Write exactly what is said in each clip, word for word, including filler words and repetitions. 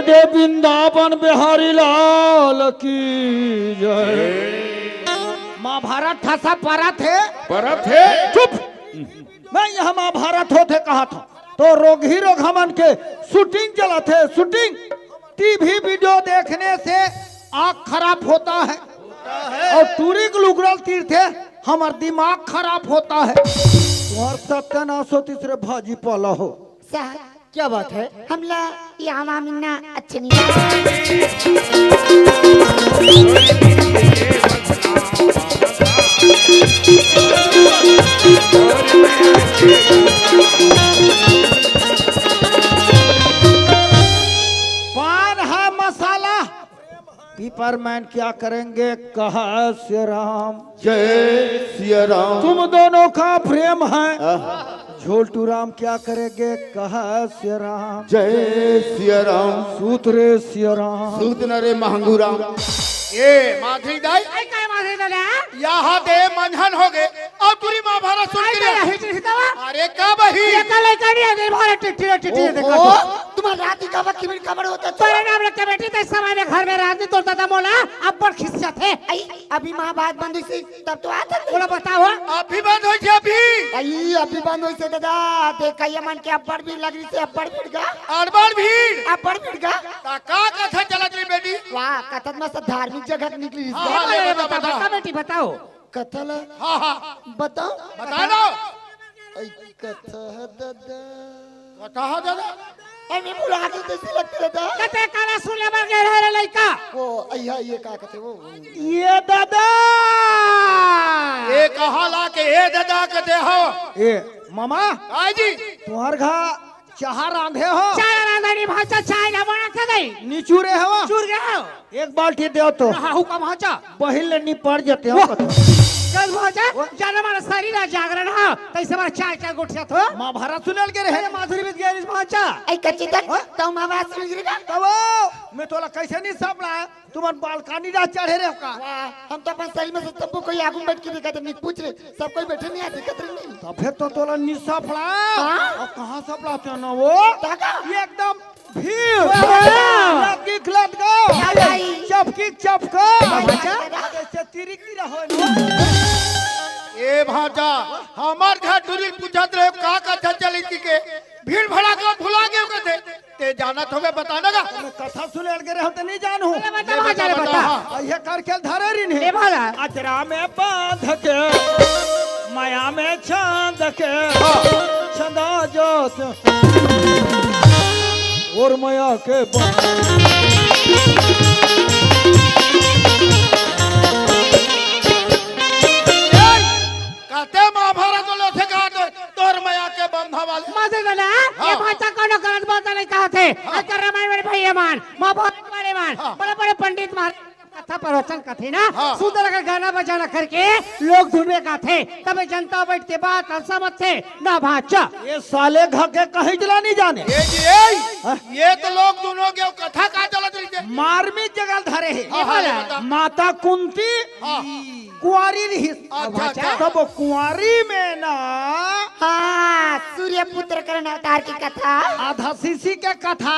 के वृंदावन बिहारी लाल की जय। महाभारत ठसा परत हे। परत हे। चुप। मैं यहाँ महाभारत होथे कहा था तो रोगही रोगहा मन के शूटिंग चलत हे, शूटिंग। टीवी वीडियो देखने से आँख खराब होता है और टूरी के लुगरल तीरथे हमर दिमाग खराब होता है। तुम्हार सत्यानाश हो तीसरे भाजी पाला हो। साहब, क्या बात है? हमला ये आमा मिलना अच्छे नहीं। पान है मसाला। पीपरमैन क्या करेंगे, कह सिया राम। जय सिया राम। तुम दोनों का प्रेम है। आह। झोलटू राम क्या करेंगे, कह सिया राम। जय सिया राम। सूत रे सिया राम। सूत न रे महंगू राम। ए माधुरी दाई, आई काय माधुरी दादा? यहाँ दे मंझन हो गए। अउ टूरी महाभारत सुन आई के तो रे। यही चीज दवा। अरे का बही? ये का लइका नहीं है, निर्भर है, टिट्टी है, टिट्टी है, देखो ओहो, तो। तुम्हार रात ही काबर किमिर काबर होता था? तोरे नाम रख के बेटी, ते समय में घर में रात नहीं तोड़ता था मोला, अब्बड़ खिसियाथे। आई, अभी महाभारत बंद होइसे, तब तो आता नहीं। बोला बताओ। अभी बंद होइसे अभी। आई, अभी बंद होइसे दादा, देखा ये मन के अब्बड़ भीड़ लग रही से, अब्बड़ भीड़ गा। अड़बड़ भीड़। अब्बड़ भीड़ गा। ता का कथा चलत रही बेटी? वाह, कथा में से धार्मिक जगह के निकली हाँ, इसका। हाँ, ले, ले, बता, बता, बता। बता बेटी, बताओ। कथा ला हाँ, हाँ। बताओ। बता दो। ऐ कथा ह दादा। कथा ह दादा। ऐ मैं भुला के जैसे लगते दादा। कते काला सुने बर गए रहे रे लइका। वो अइहा ये का कथे वो। ये दादा। ये कहा ला के ए दादा कथे हो। ए मामा। आई जी। तुम्हार घर चाहा रांधे हो? चाहा रांधा नहीं भांचा, चाय ना बना के दई। निचुरे हवा? चूर गया हो। एक बाल्टी देव तो। हाहू का भांचा। बहिल ले निपट जते हो वो। कतो। कल भांचा, वो। जाना मारा शरीर आ जागरण हा, तैसे मारा चाय चाय गोठिया थो। महाभारत सुनल के रहे। अरे माधुरी बीत गया इस भांचा। ऐ कच्ची तक, हाँ? तो महाभारत सुन गिर गया। तब वो, मैं तोला कैसे नहीं सब लाया? तुमन बालकनी ला चढ़े रहे हो का? वाह, हम तो अपन शरीर में से सबको कोई आगू में बैठ के देखा था, नहीं पूछ रहे, सब कोई बैठे नहीं आते, कतरे नहीं। तो फिर तो तोला निशा फड़ा। हाँ? और कहाँ सब लाते हैं ना वो? ताका? ये एकदम भीड़। वाह! लगी खिलत गो। वाह भाई। चपकी चपको। वाह भाई। जैसे तिरिक तिरा हो ना। ए भांचा, हमार घर टूरी पूछत रहे का का चल चली के भीड़ भड़ाका भुला गए कथे। ते जानत होबे, बता ना गा। मैं कथा सुने लगे रहे हो तो नहीं जानू। अरे बता, ले बता, बता, बता। हाँ। अइहा करके धरे रिन हे। ले भला। अजरा में बांध के, माया में छांद के, हाँ। छंदा जोत। और माया के बांध। कते महाभारत बोलो थे का तो तोर मया के बंधा वाले। मजे गला, हाँ। ये भांचा कोनो गलत बात नहीं कहा थे। हाँ। अगर रामायण वाले भैया मान, महाभारत वाले मान, हाँ। बड़े-बड़े पंडित मान, कथा प्रवचन कथे ना, हाँ। सुंदर अगर गाना बजाना करके लोग धुन में गाथे, तबे जनता बैठ के बात समझथे ना भांचा। ये साले घर के कहीं जला नहीं जाने। ये जी, ए, हाँ। ये तो लोग दोनों के कथा का चलत रही थे। मार्मिक जगह धरे है। हाँ, हाँ, ये बता। माता कुंती हाँ। कुंवारी रिहिस। अच्छा, अच्छा। तब कुंवारी में ना। हाँ, सूर्य पुत्र करण अवतार की कथा। आधा सीसी के कथा।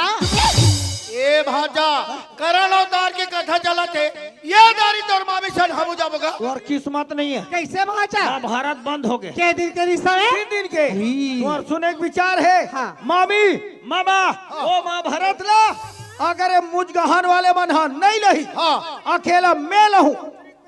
ए भांचा, करण अवतार की कथा चलत हे। ये दारी तोर मामी सन हमू जाबो गा। तोर किस्मत नहीं है। कैसे भांचा? महाभारत बंद हो गए। के दिन के रिश्ता है? तीन दिन के। ही। तोर सुने के विचार है। हाँ। मामी, मामा, हाँ। ओ महाभारत ला, अगर ये मुजगहन वाले मन हा नहीं लही, हाँ। अकेला मैं लहूं,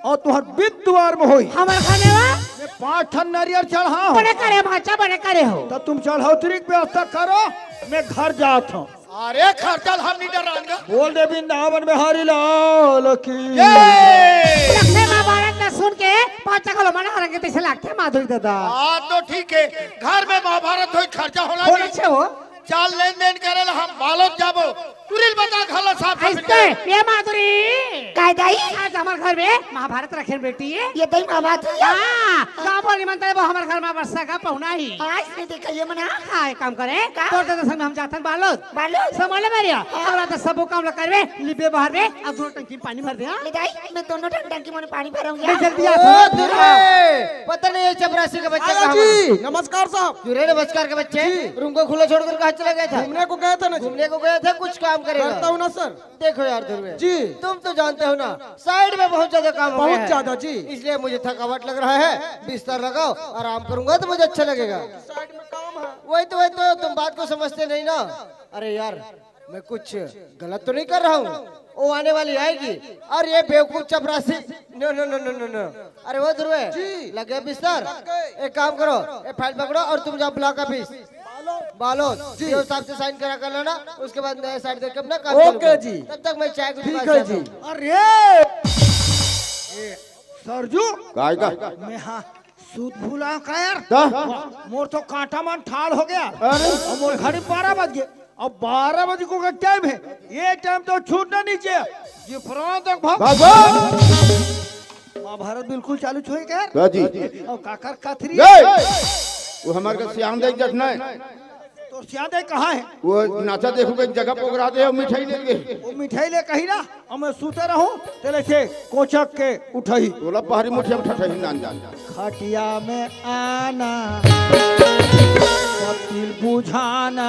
अउ तुहर बिद दुवार में होई। हमर घर में वा? मैं पांच ठन नरियर चढ़ा हूं। बड़े करे भांचा, बड़े करे हो। तो तुम चढ़ौतरी के व्यवस्था करो, मैं घर जात हूं। अरे खर्चा हम नहीं डराएंगे। बोल दे वृंदावन बिहारी लाल की। ये! लगथे महाभारत ला सुन के पांच घलो मना रंगे तैसे लगथे माधुरी दादा। बात तो ठीक है, घर में महाभारत होई खर्चा होना होना चाहिए। चाहिए हो। चाल लेन देन करे ला हम बालोद जाबो। टुरिल बता घाला साफ साफ ऐसे, निकले। ये माधुरी। काय दाई? आज हमर घर में महाभारत रखे बेटी है। ये दाई महाभारत है? हाँ, गाँव बोली मन तले वो हमर घर में वर्षा का पहुना ही। हाँ, इसने देखा ये मना। हाँ, एक काम करे। का? तोर दादा संग हम जाथन बालोद। बालोद? संभाले मेरिया। हाँ। तोर दादा सबो काम ला करवे, लिबे बाहर में, अब दो टंकी में पानी भर दे, हाँ? ले दाई, मैं दोनों टंकी में पानी भरूंगी। मैं जल्दी आता हूँ। ए, पता नहीं ये चपरासी का बच्चा आया कहाँ जी, मरा। नमस्कार साहब। क्यों रे नमस्कार के बच्चे? जी। रूम को खुला छोड़कर कहाँ चला गया था? घूमने को गया था ना जी। घूमने को गया था, कुछ काम करेगा। करता हूँ ना सर। देखो यार ध्रुवे, जी। तुम तो जानते हो ना, साइड में बहुत ज्यादा काम हो गया बहुत है। ज्यादा, जी। इसलिए मुझे थकावट लग रहा है, बिस्तर लगाओ, आराम करूंगा तो मुझे अच्छा लगेगा। साइड में काम है। वही तो, वही तो, तुम बात को समझते नहीं ना। अरे यार, मैं कुछ गलत तो नहीं कर रहा हूँ? वो आने वाली आएगी और ये बेवकूफ चपरासी, नो नो नो नो नो नो। अरे वो ध्रुवे, जी। लग गया बिस्तर? लग गए। एक काम करो, ये फाइल पकड़ो और तुम जाओ ब्लॉक ऑफिस बालोद, जी। ये हिसाब से साइन करा कर लाना, उसके बाद नया साइड देख के अपना काम चालू ओके करो। जी। तब तक मैं चाय को ठीक दुकान है से जी। आता हूँ। अरे ए, सरजू, काय का? मैं हाँ सूत भूला का यार। का? मोर तो कांटा मन ठाड़ हो गया। अरे। और मोर घड़ी बारह बज गए। अब बारह बजे को का टाइम है, ये टाइम तो छूटना नहीं चाहिए। ये प्राण तक भाग। भागो। महाभारत बिल्कुल चालू छुए का यार। का जी? और काकर कथरी। ए! वो हमारे का सियान देख जखना है। तो सियान देख कहाँ है? वो नाचा देखो, एक जगह पकड़ा दे और मिठाई लेंगे। वो मिठाई ले कही ना, और मैं सूते रहूं, तेरे से कोचक के उठाई। बोला पहाड़ी मुठिया में ठठही नान जान। खटिया में आना, पतील बुझाना।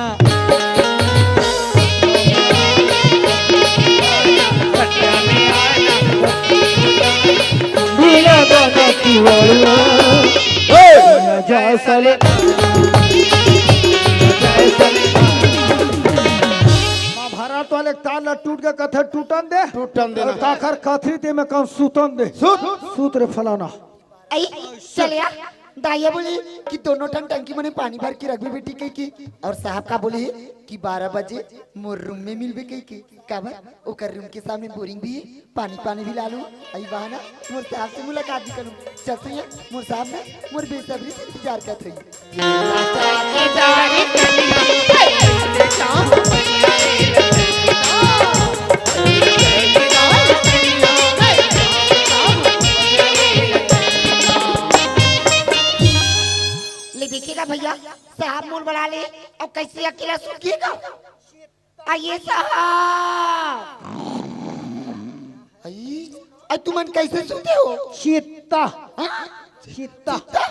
भूला गाना की वाला। ए! जय सले। महाभारत वाले ताल ला टूट के कथे टूटन दे। टूटन दे ना। और काकर कथरी ते में कम सूतन दे। सूत। सूत रे फलाना। आई, चल यार, दाइया बोली कि दोनों ठन टंकी मने पानी भर के रखबे बेटी कही की, और साहब का बोली कि बारह बजे मोर रूम में मिलबे कही की। काबर? ओकर रूम के सामने बोरिंग भी है, पानी पानी भी लालू। आई बहाना मोर साहब से मुलाकात भी करूँ। चल सैया, मोर साहब ना मोर बेसब्री से इंतजार करत है। ले देखेगा भैया, साहब मोर बला ले, अब कैसे अकेला सुन गिएगा? आइए साहब। आई, आई तुमन कैसे सुते हो? चित्ता। हाँ? चित्ता। चित्ता?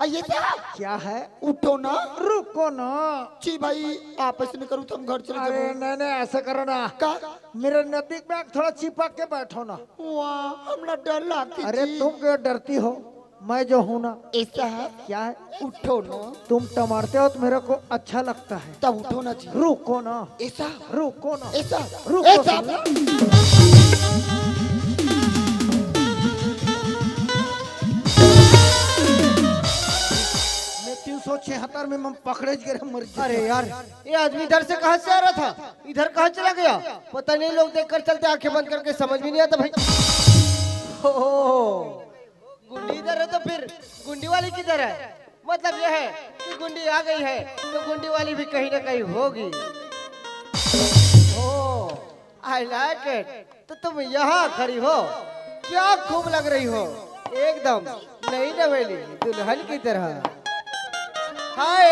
आइए साहब। क्या है? उठो ना। रुको ना। जी भाई, आप ऐसे नहीं करो तो हम घर चले अरे जाओ। नहीं नहीं, ऐसा करो ना। का? मेरे नजदीक में थोड़ा चिपक के बैठो ना। वाह, हमरा डर लगती अरे जी। तुम क्यों डरती हो? मैं जो हूँ ना। ऐसा है? क्या है? उठो ना। तुम टमारते हो तो मेरे को अच्छा लगता है। तब उठो ना जी। रुको ना। ऐसा? रुको ना। ऐसा? रुको ऐसा? ना। मैं तीन सौ छिहत्तर में हम पकड़े गए मर गए। अरे यार, ये आदमी इधर से कहाँ से आ रहा था, इधर कहाँ चला गया? पता नहीं, लोग देखकर चलते, आंखें बंद करके, समझ भी नहीं आता भाई। हो, हो, हो। गुंडी इधर है तो फिर गुंडी वाली किधर है? मतलब यह है कि गुंडी आ गई है तो गुंडी वाली भी कहीं ना कहीं होगी। Oh, I like it। तो तुम यहाँ खड़ी हो, क्या खूब लग रही हो, एकदम नई नवेली दुल्हन की तरह। हाय,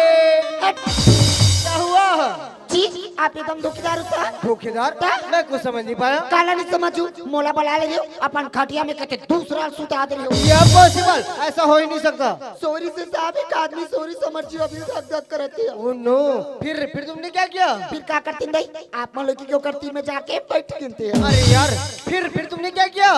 हट। क्या हुआ? जी, आप एकदम धोखेदार हो साहब। धोखेदार? तब? मैं कुछ समझ नहीं पाया। काला नहीं समझू, मोला बला ले रहे हो, अपन खटिया में कहते दूसरा सुता दे रहे हो। ये पॉसिबल, ऐसा हो ही नहीं सकता। सॉरी से साहब, एक आदमी सॉरी समझ जियो, अभी धक धक करती है। Oh no, फिर, फिर तुमने क्या किया? फिर का करती नहीं, आप मन लोग की क्यों करती में जाके बैठ गिनते हैं। अरे यार, फिर, फिर तुमने क्या किया?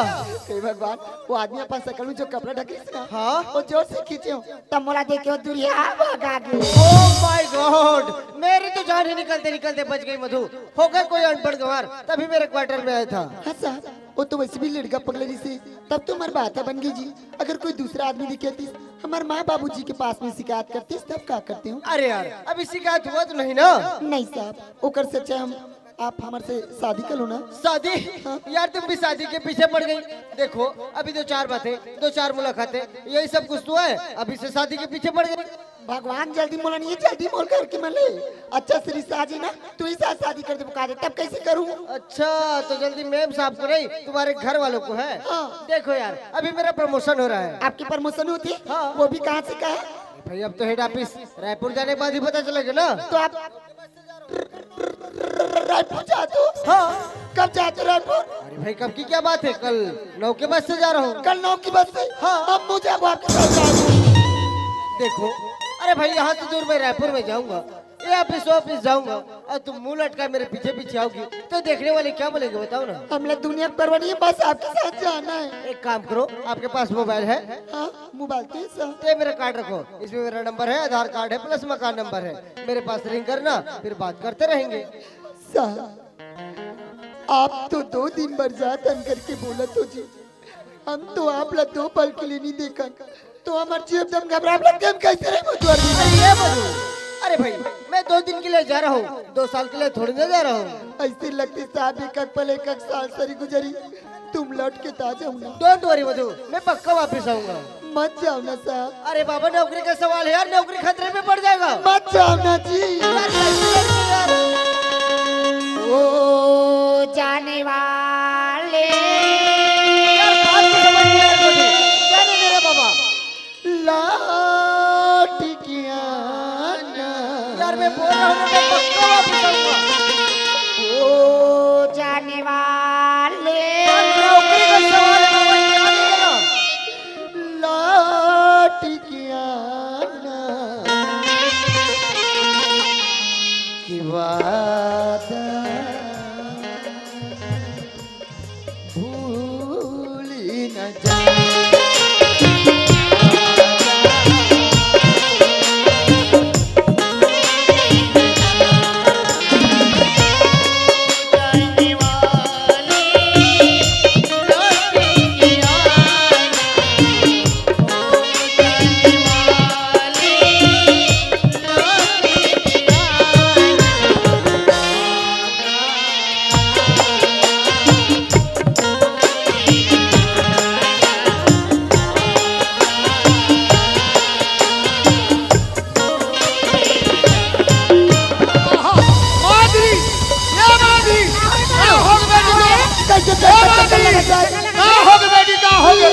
हे भगवान, वो आदमी अपन शकल में जो कपड़ा ढके ना, हाँ? वो जोर से खींचे हो, तब मोला देखे हो दुरिया भगा गे। Oh my God, मेरी तो जान ही निकलते निकलते बच गई मधु। होगा कोई अनपढ़ गंवार, तभी मेरे क्वार्टर में आया था। हाँ साहब, वो तो वैसे भी लड़का पगला जी से, तब तो हमार बात बन गई जी। अगर कोई दूसरा आदमी दिखे तीस, हमार माँ बाबूजी के पास में शिकायत करतीस, तब का करते हो? अरे यार, अभी शिकायत हुआ तो नहीं ना? नहीं साहब, ओकर से अच्छा हम, आप हमारे से शादी कर लो ना। शादी? हाँ। यार, तुम भी शादी के पीछे पड़ गई। देखो, अभी दो चार बातें, दो चार मुलाकातें, यही सब कुछ तो है, अभी से शादी के पीछे पड़ गई। भगवान जल्दी मोला नहीं, जल्दी मोर घर के मन ले अच्छा से रिश्ता आ जाए ना, तू ही साथ शादी कर दे, बता दे, तब कैसे करूँ? अच्छा, तो जल्दी मेम साहब को नहीं, तुम्हारे घर वालों को है। हाँ। देखो यार, अभी मेरा प्रमोशन हो रहा है। आपकी प्रमोशन होती है? हाँ। वो भी कहाँ से, कहाँ? भाई, अब तो हेड ऑफिस रायपुर जाने के बाद ही पता चलेगा ना। तो आप रायपुर जाते हो? हाँ। कब जाते हो रायपुर? अरे भाई, कब की क्या बात है, कल नौ के बस से जा रहा हूँ। कल नौ की बस से? हाँ। अब मुझे अब आपके साथ जाना है। देखो, अरे भाई, यहाँ से दूर मैं रायपुर में जाऊंगा, मैं ऑफिस, ऑफिस जाऊंगा और तुम मुंह लटका मेरे पीछे पीछे आओगी तो देखने वाले क्या बोलेंगे, बताओ ना। हमला दुनिया के परवाह नहीं है, बस आपके साथ जाना है। एक काम करो, आपके पास मोबाइल है? हाँ, मोबाइल तो है सर। ये मेरा कार्ड रखो, इसमें मेरा नंबर है, आधार कार्ड है, प्लस मकान नंबर है। मेरे पास रिंग करना, फिर बात करते रहेंगे। सर, आप तो दो दिन बर जात हन करके बोलत हो जी, हम तो आप ला दो पल के लिए नहीं देखन, तो हमर जी एकदम घबराए लग गए, हम कैसे रहे मधुआर में? अरे ये मधु, अरे भाई, मैं दो दिन के लिए जा रहा हूँ, दो साल के लिए थोड़ी ना जा रहा हूँ। ऐसे लगते साहब एक एक पल एक एक साल सरी गुजरी, तुम लौट के तो आ जाओ ना। डोंट वरी मधु, मैं पक्का वापस आऊंगा। मत जाओ ना साहब। अरे बाबा, नौकरी का सवाल है यार, नौकरी खतरे में पड़ जाएगा। मत जाओ ना जी। यार, कैसे करके यार? ओ जाने वाले। यार, बात तो समझ नहीं आ रही मधु। जाने दे रे बाबा। लौट के आना। यार, मैं बोल रहा हूँ ना, मैं पक्का वापस आऊंगा। ओ जाने वाले। यार, नौकरी का सवाल है बाबा, क्या नहीं करा? लौट के आना कि वादा भूल न जा। माधुरी, ये माधुरी, का हो गए बेटी का? कैसे ए माधुरी, का हो गए बेटी, का हो गए?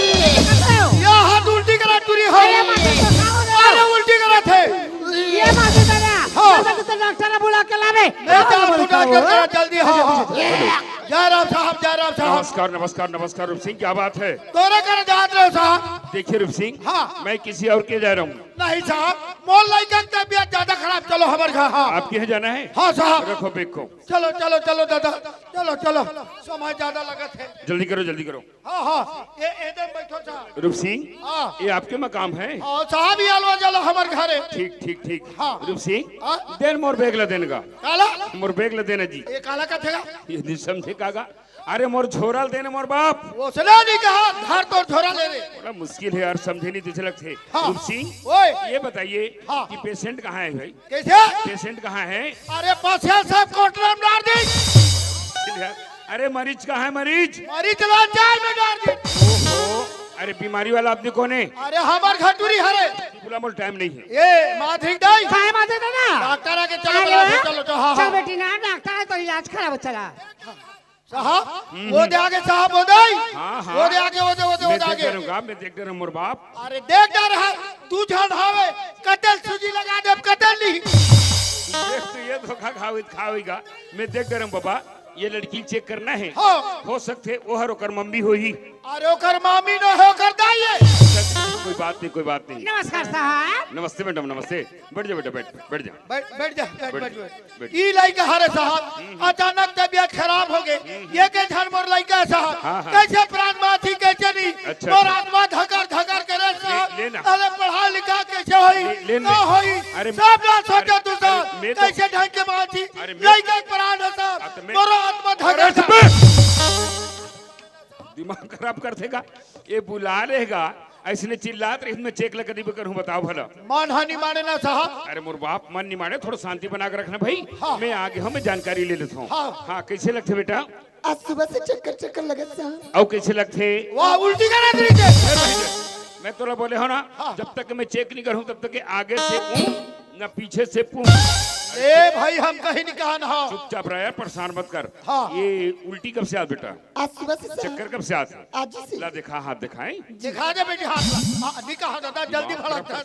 ये हाथ उल्टी करा टूरी हो। अरे उल्टी करा थे। ये बात है दादा। हाँ। दादा, तो डॉक्टर बुला के लावे। मैं जा, बुला के करा जल्दी, हाँ, हाँ। जय राम साहब, जय राम साहब। नमस्कार, नमस्कार, नमस्कार रूप सिंह, क्या बात है? तोरे कर जात रहे साहब। देखिए रूप सिंह, हाँ। मैं किसी और के जा रहा हूँ। नहीं साहब, मोर लड़का की तबीयत ज्यादा खराब, चलो हमारे घर, हाँ। आपके यहाँ जाना है? हाँ साहब। रखो बैग को। चलो, चलो, चलो दादा, चलो, चलो, समय ज्यादा लगत है। जल्दी करो, जल्दी करो। हाँ, हाँ, ये, ये दे बैठो साहब। रूप सिंह, हाँ। ये आपके मकाम है? हाँ साहब, ये अलवा जलो हमारे घर है। ठीक, ठीक, ठीक। हाँ। रूप सिंह, हाँ? देन मोर बैग ला देन का। काला? मोर बैग ला देना जी। ये काला का थेगा? ये नहीं समझे कागा। अरे मोर झोरा ला देना मोर बाप। वो सुना नहीं कहा, घर तो झोरा ले रे। बड़ा मुश्किल है यार, समझे नहीं तुझे लगते। हाँ। रूप सिंह, ओए। ये बताइए हाँ। कि पेशेंट कहाँ है भाई? कैसे? पेशेंट कहाँ है? अरे, पेशेंट साहब कोटरा में डाल दी। अरे, मरीज कहाँ है, मरीज? मरीज ला जाल में डाल दी। ओहो, अरे, बीमारी वाला आदमी कौन है? अरे, हमार घटुरी हरे। बोला, मोर टाइम नहीं है। ए, माधुरी दाई। काय माधुरी दादा? डॉक्टर आके चलो, काय बुलाओ, रे? चलो, चलो, हाँ, चल हाँ। बेटी ना, डॉक्टर है तो इलाज कराओ, चला। साहब, हम्म, वो हम्म। दे आगे साहब, वो दे। हाँ, हाँ। वो दे आगे, वो दे, वो दे, वो मैं दे देख आगे। डरूंगा, मैं देख डरूं मोर बाप। अरे देख डर है, तू झन हावे, कतल सूजी लगा दे, कतल नहीं। देख तो ये धोखा खावे, खावेगा। मैं देख डरूं बाबा, ये लड़की चेक करना है। हाँ। हो सकते वो हर ओकर मम्मी होही। अरे ओकर मामी न हो, ओकर दाई है। कोई बात नहीं, कोई बात नहीं। नमस्कार साहब। नमस्ते मैडम, नमस्ते। बैठ जा बेटा, बैठ, बैठ जा। बैठ, बैठ जा, बैठ, बैठ, बैठ। बैठ। ई लइका हरे साहब, हम्म, हम्म। अचानक तबीयत खराब हो गए। हम्म, हम्म। ये के झन मोर लइका है साहब। हाँ, हाँ। कैसे प्राण बाँची, कैसे नहीं? अच्छा, मोर अच्छा। आत्मा धकर धकर करे साहब। ले, ले ना। अरे पढ़ा लिखा कैसे होई? ले, ले ना। ना होई। अरे, सब ना सोचे अरे, तू साहब। अरे, मैं तो कैसे ढंग के बाँची? अरे, मैं लइका के प्राण है साहब। हाँ, तो मैं मोर आत्मा अरे, धकर चुप। दिमाग खराब कर देगा। ये बुला लेगा, ऐसने चिल्लात रही, मैं चेक लगा दी करहूँ, बताओ भला। मानहानि माने ना साहब। अरे मोर बाप, मन नहीं माने, थोड़ा शांति बना के रखना भाई। हाँ। मैं आगे हूँ, मैं जानकारी ले लेता हूँ। हाँ। हाँ, कैसे लगते बेटा? आज सुबह से चक्कर चक्कर लगत साहब। और कैसे लगते? वाह, उल्टी करा दी थे। मैं तोला बोले हो ना, हाँ। जब तक मैं चेक नहीं करूँ, तब तक के आगे से ऊँ, ना पीछे से पूँ। ए भाई, हम कहीं नहीं कहा ना। चुपचाप रह यार, परेशान मत कर। हाँ। ये उल्टी कब से आज बेटा? आज सुबह से सर। चक्कर कब से आते हैं? आज ही से। ला दिखा, हाथ दिखाएं। दिखा दे बेटी हाथ ला। हाँ, दिखा दादा, जल्दी भड़क जा।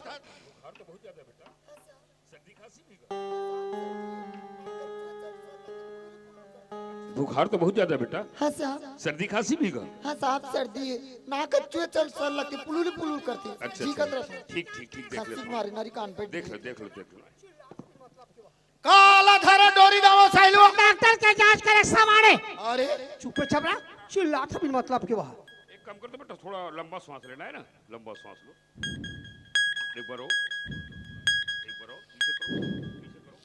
बुखार तो बहुत ज्यादा बेटा। हाँ साहब। सर्दी खांसी भी का? हाँ साहब, सर्दी है। नाक चुए चल सर लगते, पुलुल पुलुल करते। अच्छा, चीखत अच्छा। रहते। ठीक, ठीक, ठीक, देख खांसी लेता हूँ। मारे नारी कान पे। देख लो, देख लो, देख लो। काला धरा डोरी दावा साइलो। डॉक्टर के जांच करे समाने। अरे चुप्पे छपरा, चिल्लात बिन मतलब के वहां। एक काम कर दो बेटा, थोड़ा लंबा सांस लेना है ना, लंबा सांस लो। एक बार और, एक बार और, पीछे करो, पीछे करो,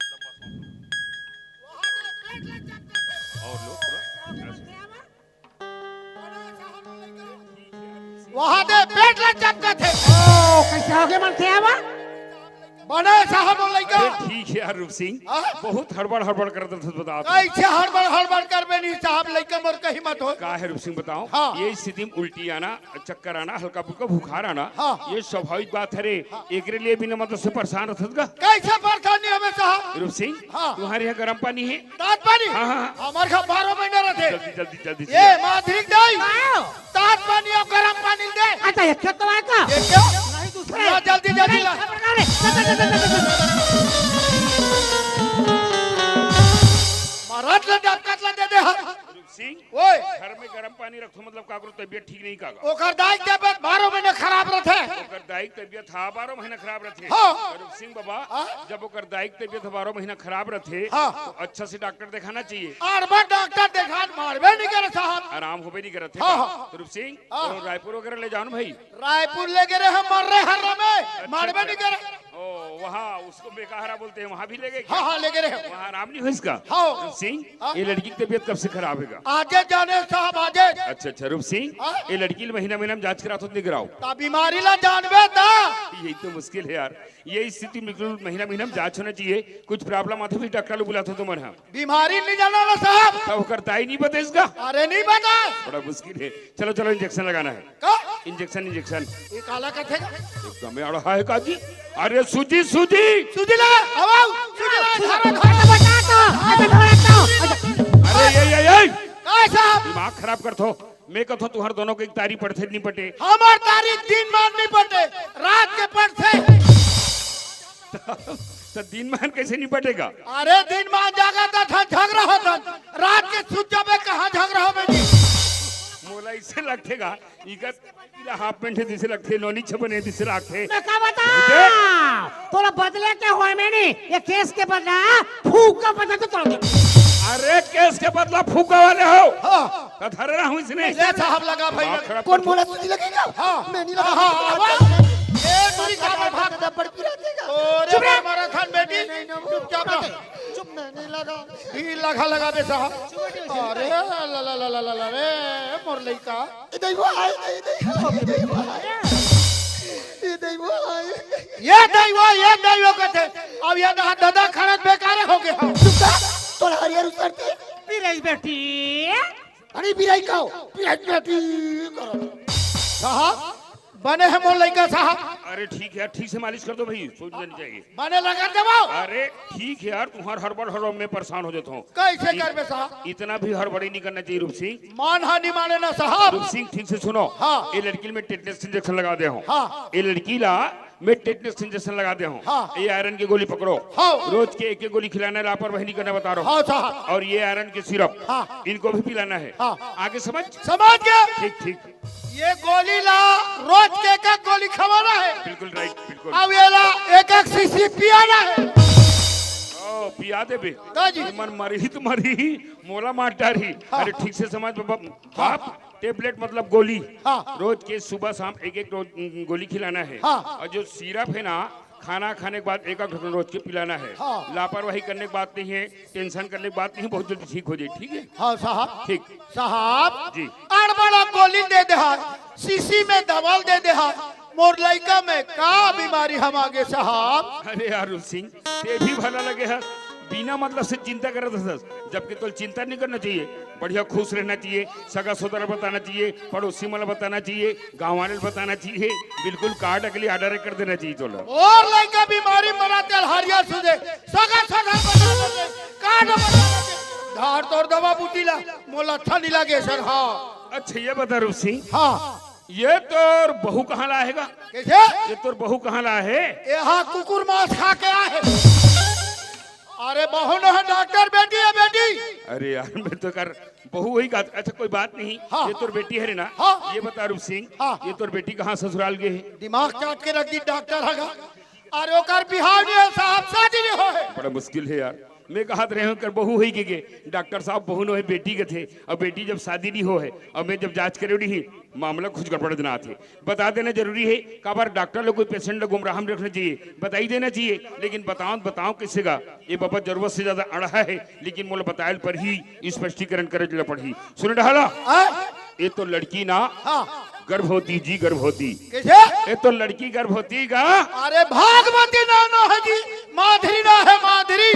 लंबा सांस लो। और लो पूरा। वहां दे पेट ला चपकत हे। ओ, कैसे हो गए मन थे आवा? बने साहब वो लइका। अरे ठीक है यार रूप सिंह, हाँ? बहुत हड़बड़ हड़बड़ करत रथस, बता। कैसे हड़बड़ हड़बड़ करबे नहीं साहब, लइका मोर कहीं मत हो। का है रूप सिंह बताओ? हाँ। ये स्थिति में उल्टी आना, चक्कर आना, हल्का फुल्का बुखार आना, हाँ। ये स्वाभाविक बात है रे। हाँ। एकरे लिए बिना मतलब से परेशान रथस का? कैसे परेशान नहीं हमें साहब? रूप सिंह, हाँ। तुम्हारे यहाँ गर्म पानी है? ताज पानी? हाँ, हाँ, हाँ। हमारे यहाँ बारह महीने रहते। जल्दी, जल्दी, जल्दी से ये ला। माधुरी दाई। हाँ। ताज पानी और गरम पानी दे। अच्छा, ये खेत तो आएगा। ये क्या? नहीं, दूसरे। ला, जल्दी, जल्दी ला। नहीं, खबर कहाँ है? चल, चल, चल। मरद ले डबकत ले दे दे हम। सिंह, ओए। घर में गरम पानी रखो, मतलब का करो, तबीयत ठीक नहीं का? ओकर दाई के तबीयत बारह महीने खराब रहते। ओकर दाई के तबियत, हाँ, बारह महीने खराब रहते। हाँ। रूप सिंह बाबा, हाँ? जब ओकर दाई के तबियत बारह महीना खराब रहते, हाँ। तो अच्छा से डॉक्टर दिखाना चाहिए। अरबा डॉक्टर देखा, मारबे नहीं करे साहब। आराम होबे नहीं करत हे हाँ, का? हाँ। तो रूप सिंह, हाँ। तो रायपुर वगैरह ले जाओ ना भाई। रायपुर ले गए हम मर रहे हर में, अच्छा, मारबे अच्छा। नहीं करे। ओ, वहाँ उसको बेकाहारा बोलते हैं, वहाँ भी ले गए क्या? हाँ, हाँ, ले गए हम। वहाँ आराम नहीं हो इसका? हाँ। रूप सिंह, हाँ? ये लड़की की तबीयत कब से खराब है का? आजे जाने साहब, आजे। अच्छा, अच्छा, रूप सिंह, हाँ? ये लड़की ले महीना महीना में जांच करात हो तो नहीं कराओ? ता बीमारी ला जानबे ता। यही तो मुश्किल है यार, ये स्थिति में बिल्कुल महीना महीना में जांच होना चाहिए। कुछ प्रॉब्लम आते भी डॉक्टर लोग बुलाते हो तुम्हारे यहाँ। बीमारी नहीं जाना ना साहब। तब ओकर दाई नहीं बतेस का? अरे नहीं बता। बड़ा मुश्किल है। चलो, चलो, इंजेक्शन लगाना है। का? Injection, injection. ये काला कथे का? एकदम अड़हा है का जी? अरे सूजी, सूजी। सूजी लगा, अब आओ, सूजी लगा, धारा, धारा। बता तो, अबे थोड़ा तो। अरे, ये, ये, ये। का साहब? दिमाग खराब करत हो। मैं कथो तुहर दोनों के एक तारी पड़थे नहीं पटे। हमार तारी दिन मान नहीं पटे, रात के पड़थे। तो दिन मान कैसे नहीं पटेगा? अरे दिन मान जागा त झ-, झगड़ा होता, रात के सुत जाबे कहाँ झगड़ा होबे जी? मोला इसे लगथेगा, इकर पीला हाफ पैंट है जिसे लगथे, नोनी छपन है जिसे लगथे। मैं का बता? तोला बदले के होय में नहीं, ये केस के बदला फूका बदल तो तोड़ दे। अरे केस के बदला फूका वाले हो। हाँ। का धरे रहूं इसने? ले साहब लगा भाई, दिमाग लगा। खराब कौन कर बोला सूजी लगेगा? हाँ। मैं नहीं लगा। हाँ, हाँ, हाँ। ए, तेरी का भाग दे, बड़ पिरा देगा। अरे चुप रह। मारा खान बेटी, नहीं, नहीं, नहीं, चुपचाप रह। चुप, मैं नहीं लगा। ई लगा, लगा बे साहब। अरे ला, ला, ला, रे, मोर लइका। ए, दैवा आए, ए, दैवा आए, ए, दैवा आए। ये दैवा, ये दैवा कथे। अब ये दा-, दादा खाना बेकार हो गया। चुप कर, तोरा हरियर उतरते। पिराई बेटी। अरे बिराई का हो? बिराई, बिराई करो। साहब, बने है मोर लइका साहब। अरे ठीक है, ठीक से मालिश कर दो भाई, सोच लेनी चाहिए। बने लगा देबो। अरे ठीक है यार, तुम्हार हड़बड़ हड़बड़ में परेशान हो जाता हूँ। कैसे इत-, करबे साहब? इतना भी हड़बड़ी नहीं करना चाहिए रूप सिंह। मान हानि माने ना साहब। रूप सिंह ठीक से सुनो। हाँ। ये लड़की में टेटनस इंजेक्शन लगा दे हूँ। हाँ। ये लड़की ला मैं टेटनस इंजेक्शन लगा दे हूँ। हाँ। ये आयरन की गोली पकड़ो। हाँ। रोज के एक एक गोली खिलाना है, लापरवाही नहीं करना बता रहा हूँ। हाँ साहब। और ये आयरन की सिरप, हाँ। इनको भी पिलाना है। हाँ। आगे समझ? समझ गया। ठीक, ठीक। ये गोली ला, रोज के एक एक गोली खवाना है। बिल्कुल राइट, बिल्कुल। अब ये ला एक एक शीशी पियाना है। ओ, पिया देबे। का जी? मन मरही तो मरही, मोला मार डारही। हाँ। अरे ठीक से समझ बाबा, हाँ। बाप, टेबलेट मतलब गोली। हाँ। रोज के सुबह शाम एक एक रोज, उम, गोली खिलाना है। हाँ। और जो सिरप है ना, खाना खाने के बाद एक एक ढक्कन रोज के पिलाना है। हाँ। लापरवाही करने की बात नहीं है, टेंशन करने की बात नहीं, बहुत जल्दी ठीक हो जाए, ठीक है? हाँ साहब। ठीक। साहब, जी। अड़बड़ा गोली दे दे हा, शीशी में दवाल दे दे हा, मोर लइका में का बीमारी हम आगे साहब? अरे यार रूप सिंह, ते भी भला लगे है, बिना मतलब से चिंता करत हस, जबकि तोल चिंता नहीं करना चाहिए। बढ़िया खुश रहना चाहिए, सगा सोदरा बताना चाहिए, पड़ोसी मन बताना चाहिए, गाँव वाले बताना चाहिए, बिल्कुल कार्ड अगली ऑर्डर कर देना चाहिए तोला। मोर लइका बीमारी मरा तेल हरियर सुझे, सगा सोदरा बताना चाहिए, कार्ड बताना चाहिए। धार तोर दवा बूटी ला, मोला अच्छा नहीं लगे सर। हाँ। अच्छा ये बता रूप सिंह, हाँ। ये तोर बहू कहाँ ला आएगा? कैसे? ये तोर बहू कहाँ ला है? ये हाँ कुकुर मांस खा के आए। अरे बहू न है डॉक्टर, बेटी है बेटी। अरे यार मैं तो कर बहू वही का। अच्छा कोई बात नहीं। हाँ। ये तोर बेटी है रे ना? हाँ। ये बता रूप सिंह, हाँ। ये तोर बेटी कहाँ ससुराल गए है? दिमाग चाट के रख दी डॉक्टर हगा। अरे ओकर बिहाव नहीं है साहब, शादी बड़ा मुश्किल हे यार। मैं कहत रहेंव कर बहू होई के गे, डॉक्टर साहब बहू नोहे बेटी कथे, अउ बेटी जब शादी नइ होहे, अउ मैं जब जांच करे रही, मामला कुछ गड़बड़ जनात हे। बता देना जरूरी हे, काबर डॉक्टर ल कोई पेशेंट ल गुमराह नइ रखना चाहिए, बताई देना चाहिए, लेकिन बताओ, बताओ कइसे गा, ये बाबा जरूरत से ज्यादा अड़हा हे, लेकिन मोला बतायल पर ही स्पष्टीकरण करे ल पड़ही। सुन डहला, आ? ये तो लड़की ना, हाँ। गर्भवती जी, गर्भवती। कइसे? ये तो लड़की गर्भवती गा। अरे भागवती नानो हे जी, माधुरी ना हे, माधुरी।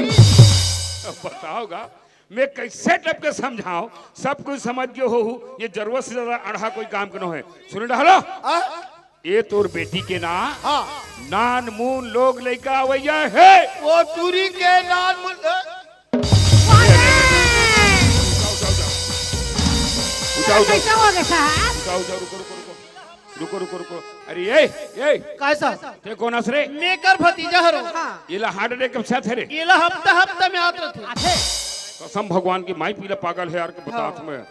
अब बताओ गा, मैं कइसे टप के समझाओं, सब कुछ समझ गए हो, ये जरूरत से ज्यादा अड़हा कोई काम के नो हे। सुन डहला, आ? ये तोर बेटी के ना, हाँ। नान मून लोग लइका अवइया हे। वो टूरी के नान मून, अ, उठा, उठा, उठा। उठा, उठा। कैसा हो गया साहब? उठा, उठा, रुको, रुको, रुको। रुको, रुको, रुको। अरे, ए, ए। काय साहब? ते कोन अस रे? मैं कर भतीजा हरो। हाँ। एला हार्ट अटैक कब से आथे रे? एला हफ्ता, हफ्ता में आत रथे। आथे। कसम भगवान की, माई पीला पागल हे यार, के बतात हाँ। मैं।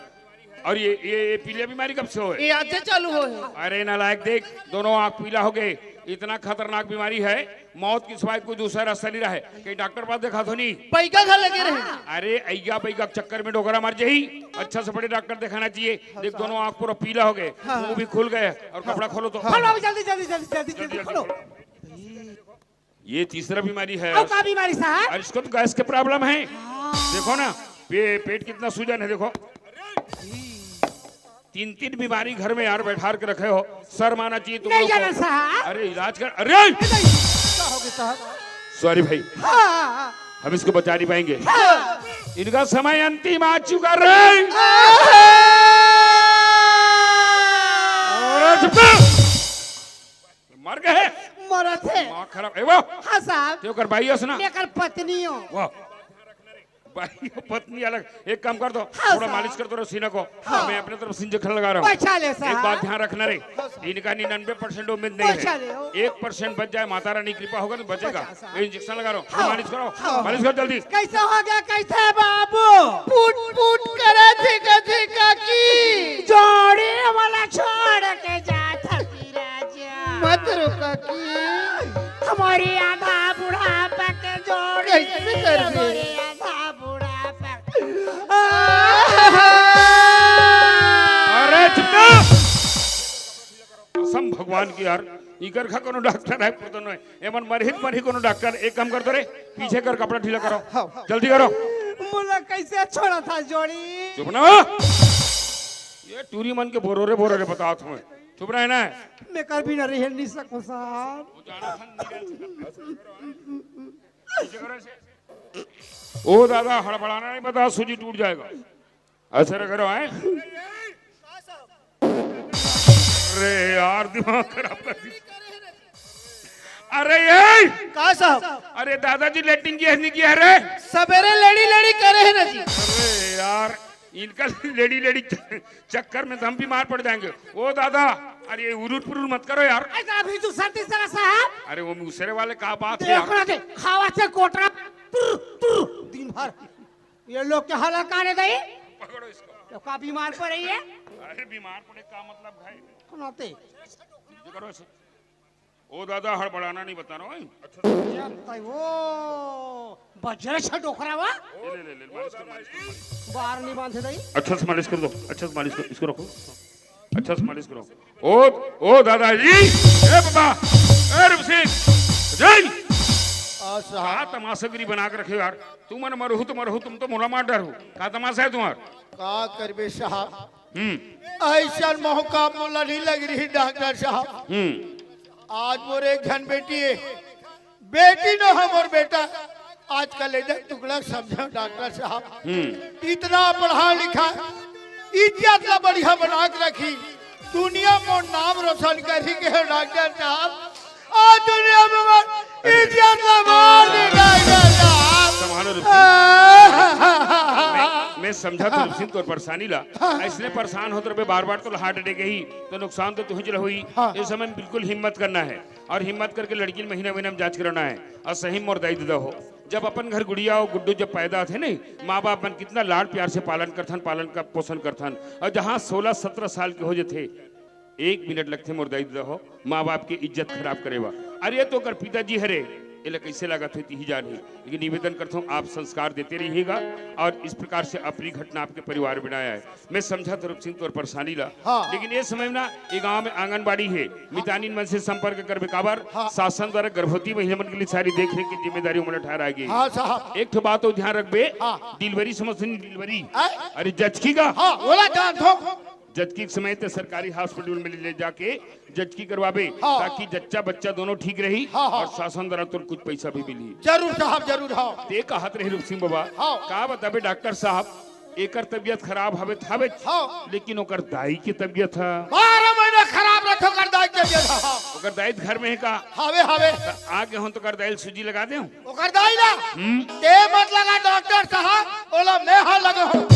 अउ ये, ये, ये पीलिया बीमारी कब से होय? ये आजे चालू होय हे। अरे नालायक, देख, दोनों आंख पीला हो गए। इतना खतरनाक बीमारी हे, मौत के सिवाय कोई दूसरा रास्ता नइ रहे। कहीं डॉक्टर पास देखाथो नहीं? बइगा घर लगे रहे। अरे अइया बइगा के चक्कर में डोकरा मर जाही। अच्छा से बड़े डॉक्टर देखाना चाहिए। देख, दोनों आंख पूरा पीला हो गए, हाँ। मुंह भी खुल गए अउ कपड़ा खोलो तो। हाँ, बाबू, जल्दी, जल्दी, जल्दी, जल्दी, जल्दी जल्दी, खोलो। जल्दी। ये तीसरा बीमारी हे। अउ का बीमारी साहब? अरे इसको तो गैस के प्रॉब्लम हे। हाँ। देखो ना, पे-, पेट कितना सूजन हे, देखो। तीन तीन बीमारी घर में यार बैठार के रखे हो, शर्म आना चाहिए तुम नहीं लोग को। जाना साहब। अरे इलाज कर, अरे! नहीं, क्या हो गया साहब? सॉरी भाई, हाँ। हम इसको बचा नहीं पाएंगे। हाँ। इनका समय अंतिम आ चुका रे। अरे चुप कर। मर गए। मरत हे। दिमाग खराब। ए वो। हाँ साहब। ते ओकर बाई हस ना? मैं कर पत्नी हूँ। वाह। बाई पत्नी अलग। एक काम कर दो, हाँ थोड़ा साहब। मालिश कर दो रे सीना को। हाँ। मैं अपने तरफ से इंजेक्शन लगा रहा हूँ। अच्छा ले साहब। एक बात ध्यान रखना रे, इनका निन्यानवे परसेंट उम्मीद नहीं अच्छा है। ले हो। एक परसेंट बच जाए, माता रानी कृपा होगा तो बचेगा। अच्छा साहब। ये इंजेक्शन लगा रहा हूँ, हाँ। मालिश करो। हाँ। मालिश करो जल्दी। कैसे हो गया, कैसे है बाबू? पुट पुट करे थे कथे काकी। जोड़ी वाला छोड़ के जात हसी राजा। मत रो काकी। हमारी आधा बुढ़ापा के जोड़ी। कैसे कर दे? हमारी आधा बुढ़ापा। अरे चुप कर। कसम भगवान की यार, इकर घर कोनो डॉक्टर हे, पुरतन हे। एमन मरही त मरही कोनो डॉक्टर, एक काम कर दो रे, पीछे कर कपड़ा ढीला करो, हाँ, हाँ। जल्दी करो। मोला कैसे छोड़ा था जोड़ी? चुप ना। ये टूरी मन के बोरो रे, बोरो रे, बतावत हूँ मैं। चुप रहे ना। मैं कर भी ना रह नहीं सकूँ साहब। पीछे करो इसे। ओ दादा, हड़बड़ाना नहीं, बता, सूजी टूट जाएगा। असर करो, हैं? अरे यार, दिमाग खराब कर दिया। अरे ये! का साहब? अरे दादाजी लेटरिन किया है, नहीं किया है रे? सबेरे लेड़ी लेड़ी करे हे ना जी। अरे यार, इनका लेड़ी लेड़ी च-, चक्कर में तो हम बीमार पड़ जाएंगे। ओ दादा, अरे ये उरुर पुरुर मत करो यार। ऐसा अभी तू सर्दी से रहा साहब। अरे वो मुसरे वाले का बात है देख यार? ना दे, खावा से कोटरा, टुर, टुर, दिन भर। ये लोग के हालत का रे दई? पकड़ो इसको। तो का बीमार पड़े हे? अरे बीमार पड़े का मतलब है? सुनाते। ये करो ऐसे। ओ दादा, हड़बड़ाना नहीं बता रहा हूँ। अच्छा। जानता है वो बजरे से डोकरा वा? ले, ले, ले, ले, मालिश कर, मालिश कर, मालिश। बार नहीं बांधे दई। अच्छा से मालिश कर दो, अच्छा से मालिश कर, इसको रखो। अच्छा से मालिश करो। ओ, ओ दादाजी, ए बाबा, ए रूप सिंह, जय। आ, साहब। का तमाशागिरी बना के रखे हो यार? तुम मन मरहू तो मरहू, तुम तो मोला मार डरहू। का तमाशा है तुम्हारा? का करबे साहब? हम्म। ऐसा मौका मोला नहीं लग रही डॉक्टर साहब। हम्म। आज मोर एक झन बेटी हे, बेटी न हो मोर बेटा, आजकल एदे टुकड़ा समझो डॉक्टर साहब। हम्म। इतना पढ़ा लिखा, इज्जत ला बढ़िया बना के रखी, दुनिया में नाम रोशन करी के हो डॉक्टर साहब। आज दुनिया में मोर इज्जत ला मार दे डॉक्टर साहब। संभालो रूप सिंह। मैं, मैं समझा तो रूप सिंह तोर परेशानी ला। ऐसने परेशान होत रहे बार बार तो हार्ट अटैक ही तो नुकसान तो तुझे होई। हाँ। इस समय बिल्कुल हिम्मत करना है। अउ हिम्मत करके लड़की ल महीना महीना में जांच कराना है। अउ सही मोर दाई ददा हो, जब अपन घर गुड़िया अउ गुड्डू जब पैदा होथे नहीं, माँ बाप मन कितना लाड़ प्यार से पालन करथन, पालन कर पोषण करथन। अउ जहाँ सोलह सत्रह साल के हो जथे, एक मिनट लगथे मोर दाई ददा हो, माँ बाप के इज्जत खराब करे बर। अरे ये तो ओकर पिताजी हरे, एला कइसे लागत हे, तिही जानही। लेकिन निवेदन करथों, आप संस्कार देते रहिएगा और इस प्रकार से अप्रिय घटना आपके परिवार में ना आए। मैं समझा तो रूप सिंह तोर परेशानी ला, हाँ। लेकिन ये समय में ना, ये गांव में आंगनबाड़ी हे, मितानिन मन से संपर्क करबे, काबर हाँ। शासन द्वारा गर्भवती महिला मन के लिए सारी देख रेख की जिम्मेदारी ओमन ठहराए गे। हाँ साहब। एक ठो बात अउ ध्यान रखबे, हाँ। डिलीवरी समझ नहीं, डिलीवरी। आय? अरे जचकी का? हाँ, ओला जानथों। जचकी के समय ते सरकारी हॉस्पिटल में ले जाके जचकी करवाबे, हाँ। ताकि जच्चा बच्चा दोनों ठीक रही हाँ, हाँ। और शासन द्वारा तोर कुछ पैसा भी मिली। जरूर साहब, जरूर, हाँ। ते कहत रहे रूप सिंह बाबा, हाँ। का बताबे डॉक्टर साहब, एकर तबीयत खराब हवे त हवे, हाँ। लेकिन ओकर दाई के तबीयत ह बारह महीना खराब रथे ओकर दाई के तबीयत ह, हाँ। ओकर दाई त घर में हे का? हवे, हवे। त आगे हों त ओकर दाई ल सूजी लगा दें। ओकर दाई ला? हम्म। ते मत लगा डॉक्टर साहब, ओला मैं हा लगा हूँ।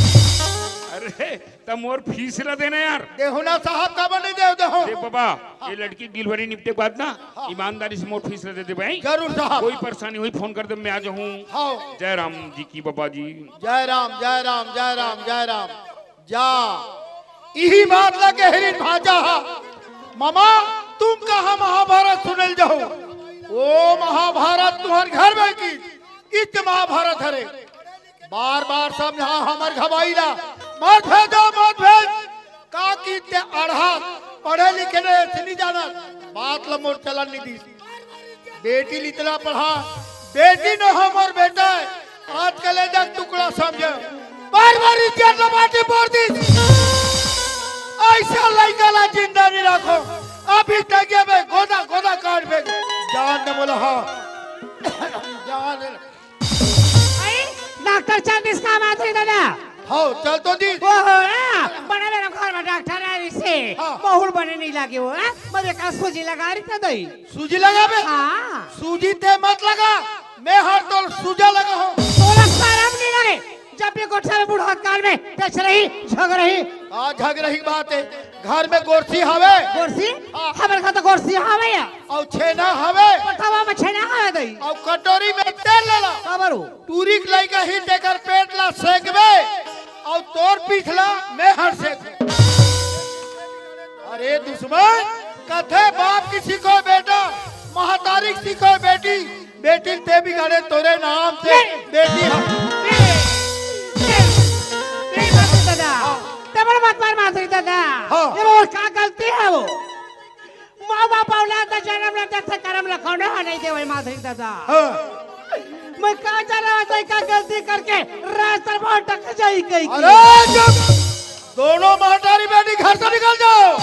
अरे, त मोर फीस ला देना यार। देहू ना साहब, काबर नहीं देहू, देहू। दे बाबा, हाँ। ये लड़की डिलीवरी निपटे के बाद ना, हाँ। ईमानदारी से मोर फीस ला दे दे भाई। जरूर साहब। कोई परेशानी होही, फोन कर दे, मैं आ जाहूँ। हाँ। जय राम जी की बाबा जी। जय राम, जय राम, जय राम, जय राम। जा, इही बात ला कहे रिहिन भांचा हा। मामा, तुम कहाँ महाभारत सुने ल जाहू? ओ महाभारत तुम्हर घर में की, इत महाभारत हरे। बार बार समझा हमर घबाई ला, मत भेजो, मत भेज। का की ते अड़हा, पढ़े लिखे नहीं, अइसे नहीं जानत। बात ला मोर चलन नहीं दीस। बेटी ल इतना पढ़ा, बेटी न हो मोर बेटा हे, आजकल एदक टुकड़ा समझे, बार बार इज्जत ला माटी फोर दिस। अइसा लइका ला जिंदा नहीं रखो, अभी तक ये मैं गोदा गोदा काट फेंक, जान दे मोला, हाँ। जान दे। आई, डॉक्टर चल दिस का माधुरी दादा? हाँ, चल तो दिस। ओ हो, आ, बड़ा मेरा घर में डॉक्टर आ रही से। हाँ। बहुत बने नहीं लगे वो, आ? मैं एक सूजी लगा रही था दई। सूजी लगाबे? हाँ। सूजी ते मत लगा, मैं हर तोर सूजा लगा हूँ। तोला शरम नहीं लगे? जब भी गोठा में बूढ़ा काल में डच रही, झग रही। का झग रही बात हे? घर में गोरसी हवे? गोरसी? हाँ। हमर घर तो गोरसी हवे या। अउ छेना हवे? कोठवा में छेना हवे दई। अउ कटोरी में तेल लेला। काबर हो? टूरी के लइका ही तेकर पेट ला सेकबे, अउ तोर पीठ ला मैं हर सेक। अरे दुश्मन, कथे बाप की सीखो बेटा, महतारी की सीखो बेटी, बेटी ते बिगाड़े तोरे नाम से बेटी हम। नहीं, नहीं, नहीं, माधुरी दादा। हाँ। तमन मत मार माधुरी दादा। हाँ। ये वो का गलती है वो? माँ बाप औलाद ला जन्म ला देथे, करम ला कोनो ह नहीं देवे माधुरी दादा। हाँ। मैं का जाना था का गलती करके रास्ता में अटक जाई कहीं की। अरे चुप! दोनों महतारी बेटी घर से निकल जाओ।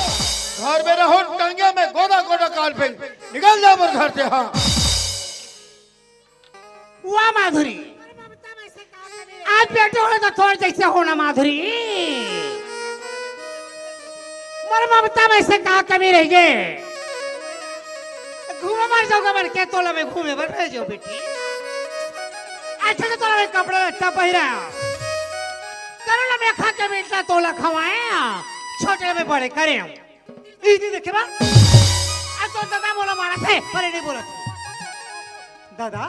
घर में रहो, टंगे में गोदा गोदा काट फेंक। निकल जाओ मोर घर से, हाँ। वाह माधुरी, आज बेटे होना तो तोर जैसे होना माधुरी। मोर ममता में से का कमी रह गे? घूमे बर जाऊंगा मन के तोला में घूमे बर रह जाओ बेटी। अच्छा तो तोला में कपड़ा लत्ता पहिरा, करो ना मैं खा के बेटा तोला खवाए, छोटे में बड़े करे। इही देखे बा? आ तो दादा मोला मारत हे, पर नहीं बोलत। दादा,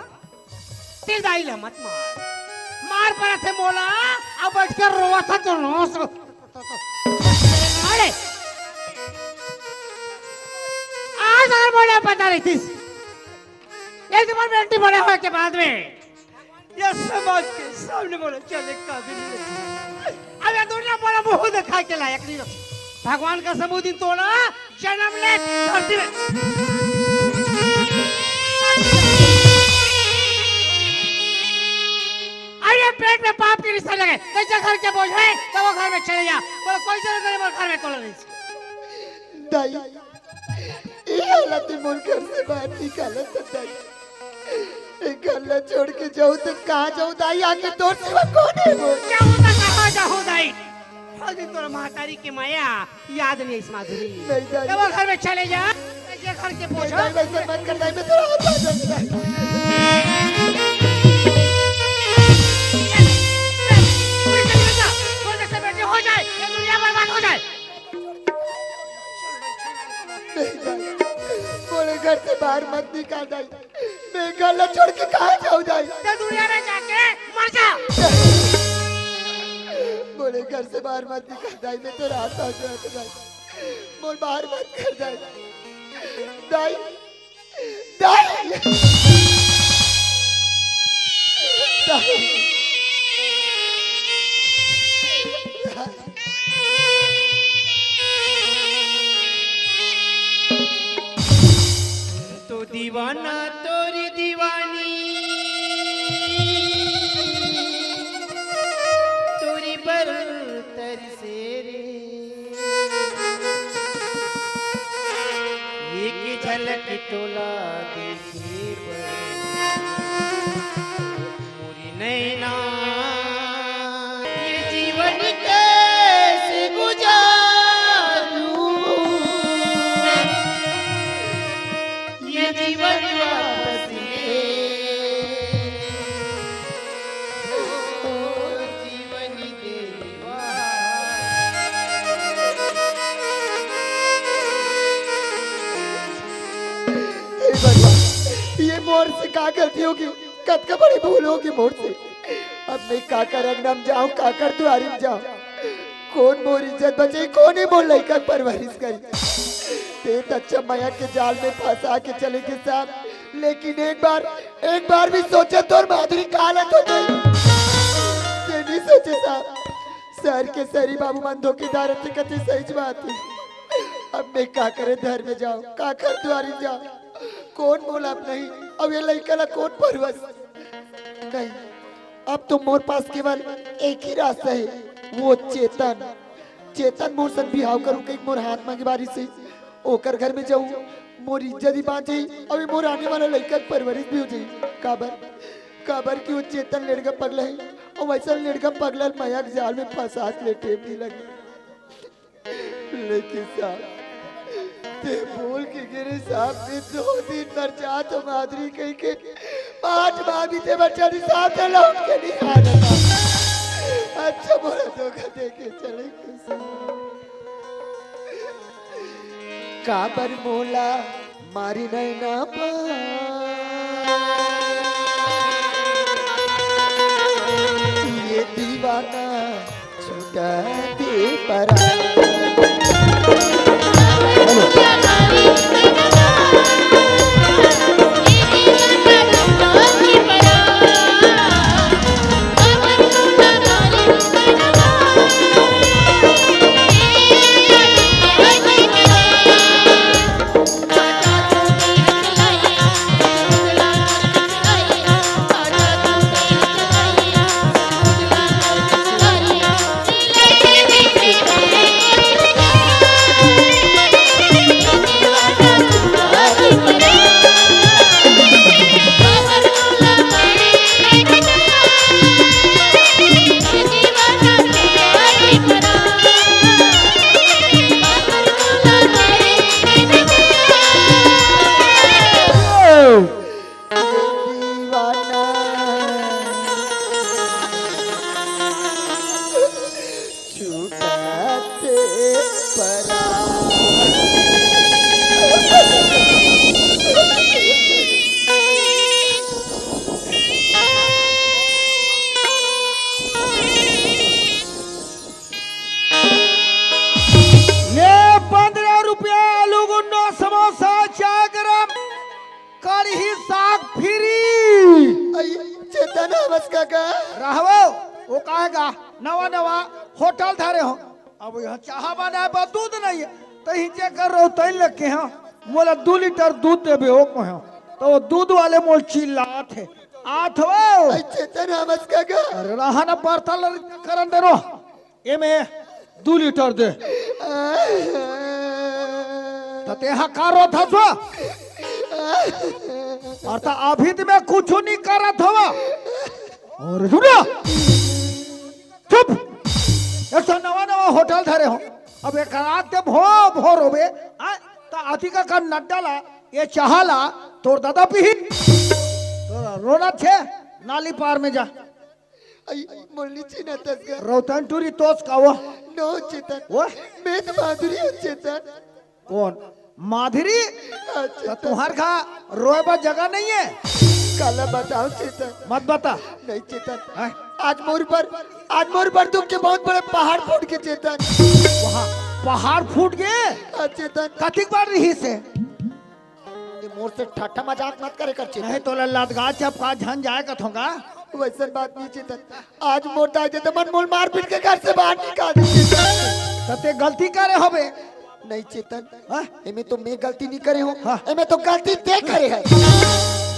तें दाई ला मत मार। मार परत हे मोला, अब बैठ के रोवत हे तो नो सो-, अरे! आज अगर मोला पता रहितिस, एक बार बेटी बड़े होए के बाद में ये समाज के सामने मोला चले काबिल नहीं। अब ये दुनिया मोला मुंह दिखाए के लायक नहीं रही। भगवान कसम, वो दिन तोला जन्म ले धरती में। अरे पेट में पाप के रिश्ता लगे, कैसे घर के बोझ है, तो वो घर में चले जा। बोलो, कोई जरूरत नहीं, वो घर में तोला नहीं। दाई, ये हालत में मोर घर से बाहर निकालत हे दाई। ये घर ला छोड़ के जाऊं तो कहाँ जाऊं दाई? आखिर तोर सिवा कौन है वो? जाऊं तो कहाँ जाऊं दाई? अभी तोर महतारी के माया याद नहीं इस माधुरी। नहीं दाई। तो वो घर में चले जा, ये घर के नहीं बोझ। दाई, वैसे मत कर दाई, मैं तोरा हाथ आ जाऊंगा। तोर जैसे बेटे हो जाए, ये दुनिया बर्बाद हो जाए। नहीं दाई, मोला घर से बाहर मत निकाल दाई। मैं घर ला छोड़ के कहाँ जाऊँ दाई? तो दुनिया में जाके मर जा। मोला घर से बाहर मत निकाल दाई, मैं तोर हाथ आ जाऊंगा दाई। मोला बाहर मत कर दाई। दाई, दाई। तो दीवाना तोरी दीवानी, तोरी बर तरसे रे। एक झलक तोला देखे बर मोरी नैना, ये जीवन कैसे गुजारूं, ये जीवन वापस ले, ओ जीवन देवा। हे भगवान, ये मोर से का गलती होगी? कतका बड़ी भूल होगी मोर से। अब मैं काकर अंगना म जाऊं, काकर दुआरी म जाऊं? कोन मोर इज्जत बचाही, कोन ही मोर लइका के परवरिश करही? ते त अच्छा मया के जाल में फंसा के चले गे साहब, लेकिन एक बार, एक बार भी सोचे तोर माधुरी का हालत होथे? ते नहीं सोचे साहब, शहर के सरी बाबू मन धोखेदार रथे कथे, सही बात हे। अब मैं काकर घर में जाऊं, काकर दुआरी जाऊं? कोन मोला अपनाही? अब ये लइका ला कोन परवस? नहीं, अब तो मोर पास केवल एक ही रास्ता हे, वो चेतन। चेतन मोर संग बिहाव करूं कहिके मोर हाथ मांगे बारिस हे, ओकर घर में जाऊं, मोर इज्जत ही बांच जाही, अउ ये मोर आने वाला लइका के परवरिश भी हो जाही। काबर, काबर कि वो चेतन लेड़गा पगला हे, अउ वइसन लेड़गा पगला ल मया के जाल में फंसा ले टेम नहीं लगे। लेकिन साहब, ते बोल के गे रहे साहब, मैं दो दिन बर जात हों माधुरी कहिके, आज भाभी ते बच्चा नहीं साहब, ते लौट के नहीं आ रहा। अच्छा मोला धोखा दे के चले गे साहब। काबर मोला मारी नैना पा, ये दीवाना छूटा दे परा। दीवाना छूटत परा। ले पंद्रह रुपया आलू गुंडा समोसा चार ग्राम कढ़ी साग फ्री। अई, चेतन हवस काका। रहवो, वो काहे गा, नवा नवा होटल धरे हो। अब यहाँ चाहा बनाए बर दूध नहीं हे, तो हिंचे कर रहो तैं लग के, हाँ, मोला दू लीटर दूध देबे हो को, हाँ। तो वो दूध वाले मोल चिल्लात हे, आत हो। अई, चेतन हवस काका। अरे रहा ना, बर्तन ल करन दे रो। एमे दू लीटर दे। त तेहा का रोत हस? अउ त अभी त मैं कुछु नहीं करत हवा। अरे सुन ना। चुप। एक तो नवा नवा होटल धरे हो। अब एक रात के भो भो रोबे। आ, त अतिका का नड्डा ला, ये चाहा ला, तोर दादा पीही। तोरा रोना छे, नाली पार में जा। अई, मोला नी चिन्हत हस गा। रौतन टूरी तोस का वो? नो चेतन। वो? मैं तो माधुरी हूँ चेतन। कौन? माधुरी? हाँ, त चेतन। तुँहर घर रोए बर जगह नहीं हे? काला बताओ चेतन। मत बता। नहीं चेतन। हैं? आज मोर ऊपर, आज मोर ऊपर दुख के बहुत बड़े पहाड़ फूट गे चेतन। वहाँ पहाड़ फूट गे? हाँ चेतन। कतिक बार रहिस हे? ये मोर से ठट्ठा मजाक मत करे कर चेतन। नहीं तोला लदगा चपका झन जाए कथों गा। वैसन बात नहीं चेतन, आज मोर दाई ददा मन मोला मार पीट के घर से बाहर निकाल दे। त ते गलती करे हवे। नहीं चेतन, हाँ? एमे तो मैं गलती नहीं करे हँव, हाँ। एमे तो गलती ते करे हस।